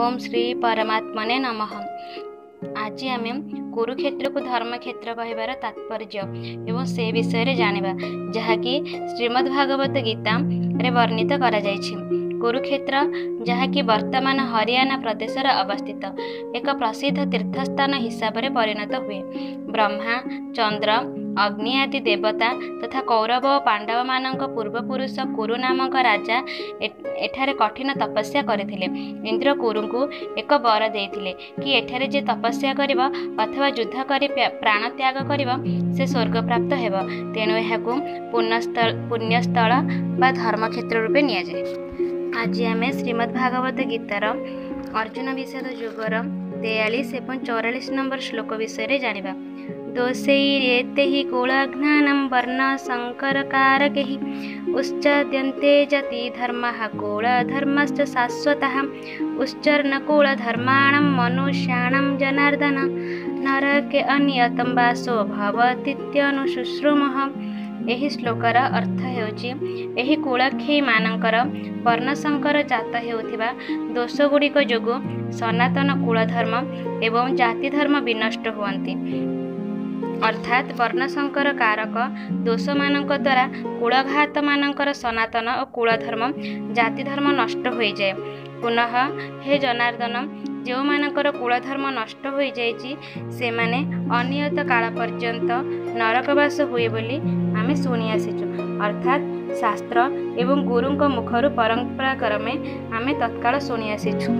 ଓମ୍ ଶ୍ରୀ ପରମାତ୍ମନେ ନମଃ। ଆଜି ଆମେ କୁରୁକ୍ଷେତ୍ରକୁ ଧର୍ମକ୍ଷେତ୍ର କହିବାର ତାତ୍ପର୍ଯ୍ୟ ଏବଂ ସେ ବିଷୟରେ ଜାଣିବା, ଯାହାକି ଶ୍ରୀମଦ୍ ଭାଗବତ ଗୀତାରେ ବର୍ଣ୍ଣିତ କରାଯାଇଛି। କୁରୁକ୍ଷେତ୍ର, ଯାହାକି ବର୍ତ୍ତମାନ ହରିୟାଣା ପ୍ରଦେଶରେ ଅବସ୍ଥିତ, ଏକ ପ୍ରସିଦ୍ଧ ତୀର୍ଥସ୍ଥାନ ହିସାବରେ ପରିଣତ ହୁଏ। ବ୍ରହ୍ମା, ଚନ୍ଦ୍ର, ଅଗ୍ନି ଆଦି ଦେବତା ତଥା କୌରବ ଓ ପାଣ୍ଡବମାନଙ୍କ ପୂର୍ବପୁରୁଷ କୁରୁ ନାମକ ରାଜା ଏଠାରେ କଠିନ ତପସ୍ୟା କରିଥିଲେ। ଇନ୍ଦ୍ର କୁରୁଙ୍କୁ ଏକ ବର ଦେଇଥିଲେ କି ଏଠାରେ ଯେ ତପସ୍ୟା କରିବ ଅଥବା ଯୁଦ୍ଧ କରି ପ୍ରାଣତ୍ୟାଗ କରିବ, ସେ ସ୍ୱର୍ଗପ୍ରାପ୍ତ ହେବ। ତେଣୁ ଏହାକୁ ପୁଣ୍ୟସ୍ଥଳ ବା ଧର୍ମକ୍ଷେତ୍ର ରୂପେ ନିଆଯାଏ। ଆଜି ଆମେ ଶ୍ରୀମଦ୍ ଭାଗବତ ଗୀତାର ଅର୍ଜୁନ ବିଷାଦ ଯୁଗର 43 ଏବଂ 44 ନମ୍ବର ଶ୍ଲୋକ ବିଷୟରେ ଜାଣିବା। ଦୋଷୈରେତେହି କୁଳଘ୍ନାनं ବର୍ଣ୍ଣ ଶଙ୍କରକାରକैः ଉଶ୍ଚାଦ୍ୟନ୍ତେ ଜାତି ଧର୍ମः କୁଳଧର୍ମଶ୍ଚ ଶାଶ୍ୱତः। ଉଶ୍ଚର୍ଣ୍ଣକୁଳଧର୍ମାणां ମନୁଷ୍ୟାणां ଜନାର୍ଦ୍ଦନ ନରକେ ଅନିୟतं ବାସୋ ଭବତୀତ୍ୟନୁଶୁଶ୍ରୁମଃ। ଏହି ଶ୍ଲୋକର ଅର୍ଥ ହେଉଛି, ଏହି କୁଳକ୍ଷୟୀମାନଙ୍କର ବର୍ଣ୍ଣଶଙ୍କର ଜାତ ହେଉଥିବା ଦୋଷଗୁଡ଼ିକ ଯୋଗୁଁ ସନାତନ କୁଳଧର୍ମ ଏବଂ ଜାତିଧର୍ମ ବିନଷ୍ଟ ହୁଅନ୍ତି। ଅର୍ଥାତ୍ ବର୍ଣ୍ଣଶଙ୍କର କାରକ ଦୋଷମାନଙ୍କ ଦ୍ୱାରା କୁଳଘାତମାନଙ୍କର ସନାତନ ଓ କୁଳଧର୍ମ, ଜାତିଧର୍ମ ନଷ୍ଟ ହୋଇଯାଏ। ପୁନଃ ହେ ଜନାର୍ଦ୍ଦନ, ଯେଉଁମାନଙ୍କର କୁଳଧର୍ମ ନଷ୍ଟ ହୋଇଯାଇଛି, ସେମାନେ ଅନିୟତ କାଳ ପର୍ଯ୍ୟନ୍ତ ନରକବାସ ହୁଏ ବୋଲି ଆମେ ଶୁଣି ଆସିଛୁ। ଅର୍ଥାତ୍ ଶାସ୍ତ୍ର ଏବଂ ଗୁରୁଙ୍କ ମୁଖରୁ ପରମ୍ପରାକ୍ରମେ ଆମେ ତତ୍କାଳ ଶୁଣି ଆସିଛୁ।